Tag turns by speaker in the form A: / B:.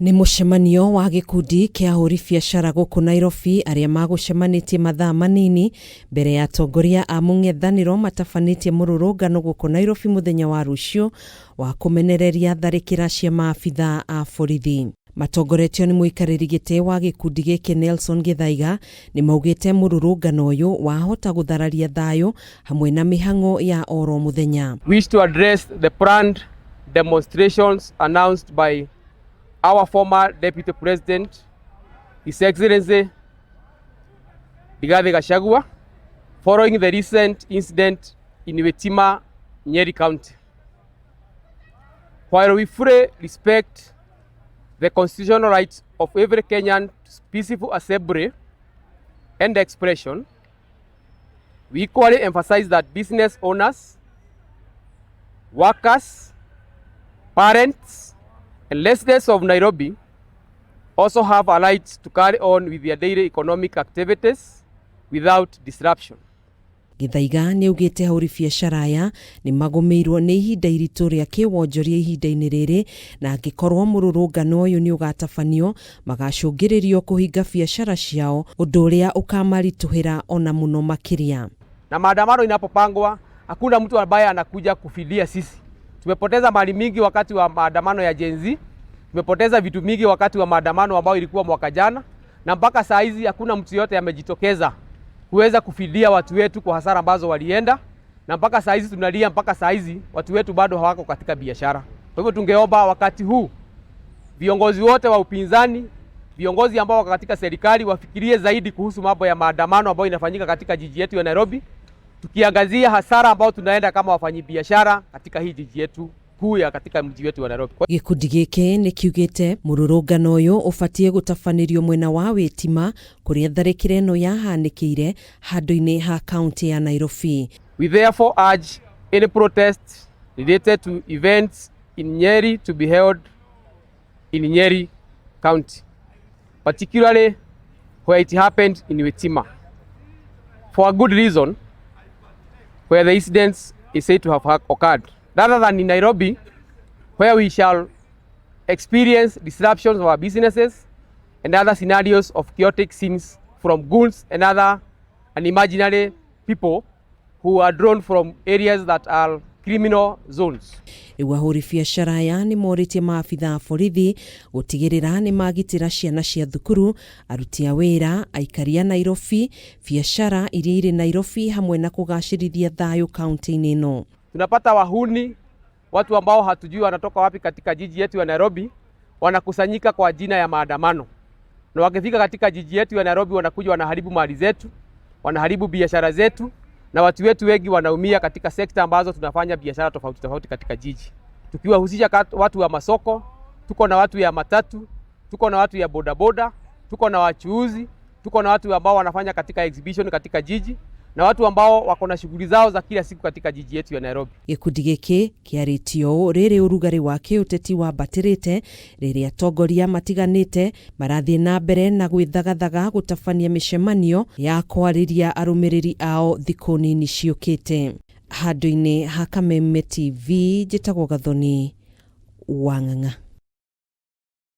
A: Nĩ mũcemanio wa gĩkundi kĩa ahũri biacara gũkũ Nairobi arĩa magũcemanĩtie mathaa manini mbere ya atongoria a mũng'ethanĩro matabanĩtie mũrũrũngano gũkũ Nairobi mũthenya wa rũciũ wa kũmenereria tharĩkĩra cia maabithaa a borithi. Matongoretio nĩ mũikarĩri gĩtĩ wa gĩkundi gĩkĩ Nelson Gĩthaiga nĩ maugĩte mũrũrũngano ũyũ wahota gũthararia thayũ hamwe na mĩhang'o ya oro mũthenya.
B: Wish to address the planned demonstrations announced by our former Deputy President, His Excellency Rigathi Gachagua, following the recent incident in Witima, Nyeri County. While we fully respect the constitutional rights of every Kenyan to peaceful assembly and expression, we equally emphasize that business owners, workers, parents, and residents of Nairobi also have a right to carry on with their daily economic activities without disruption.
A: Gĩthaiga nĩ augĩte ahũri biacara aya nĩ magũmĩirwo nĩ ihinda iritũ rĩa kĩwonjoria ihinda-inĩ rĩrĩ, na angĩkorwo mũrũrũngano ũyũ nĩ ũgatabanio, magacũngĩrĩrio kũhinga biacara ciao, ũndũ ũrĩa ũkamaritũhĩra ona mũno makĩria.
B: Na maandamano inapopangwa, hakuna mtu ambaye anakuja kufidia sisi. Tumepoteza mali mingi wakati wa maandamano ya Gen Z, tumepoteza vitu mingi wakati wa maandamano ambayo ilikuwa mwaka jana, na mpaka saa hizi hakuna mtu yote amejitokeza kuweza kufidia watu wetu kwa hasara ambazo walienda, na mpaka saa hizi tunalia, mpaka saa hizi watu wetu bado hawako katika biashara. Kwa hivyo tungeomba wakati huu viongozi wote wa upinzani, viongozi ambao wako katika serikali wafikirie zaidi kuhusu mambo ya maandamano ambayo inafanyika katika jiji yetu ya Nairobi, tukiangazia hasara ambayo tunaenda kama wafanyibiashara katika hii jiji yetu kuu ya katika mji wetu wa Nairobi.
A: Gĩkundi gĩkĩ nĩ kiugĩte mũrũrũngano ũyũ ũbatiĩ gũtabanĩrio mwena wa Wĩtima, kũrĩa tharĩkĩra ĩno yahanĩkĩire, handũ-inĩ ha kaunti ya Nairobi.
B: We therefore urge any protest related to events in Nyeri to be held in Nyeri County, particularly where it happened in Witima, for a good reason, where the incident is said to have occurred, rather than in Nairobi, where we shall experience disruptions of our businesses and other scenarios of chaotic scenes from goons and other unimaginary people who are drawn from areas that are criminal zones.
A: Rĩu ahũri biacara aya nĩ morĩtie maabitha a borithi gũtigĩrĩra nĩ magitĩra ciana cia thukuru, aruti a wĩra, aikari a Nairobi, biacara iria irĩ Nairobi, hamwe na kũgacĩrithia thayũ kaunti-inĩ ĩno.
B: Tunapata wahuni, watu ambao hatujui wanatoka wapi katika jiji yetu ya Nairobi, wanakusanyika kwa jina ya maandamano, na wakifika katika jiji yetu ya Nairobi wanakuja wanaharibu mali zetu, wanaharibu biashara zetu, na watu wetu wengi wanaumia katika sekta ambazo tunafanya biashara tofauti tofauti katika jiji, tukiwahusisha watu wa masoko, tuko na watu ya matatu, tuko na watu ya bodaboda, tuko na wachuuzi, tuko na watu ambao wanafanya katika exhibition katika jiji na watu ambao wako na shughuli zao za kila siku katika jiji yetu ya Nairobi.
A: Gĩkundi gĩkĩ kĩarĩtio ũũ rĩrĩ ũrugarĩ wa kĩũteti wambatĩrĩte, rĩrĩa atongoria matiganĩte marathiĩ na mbere na gwĩthagathaga gũtabania mĩcemanio ya kwarĩria arũmĩrĩri ao thikũ nini ciũkĩte. Handũ-inĩ ha Kameme TV, njĩtagwo Gathoni Wang'ang'a.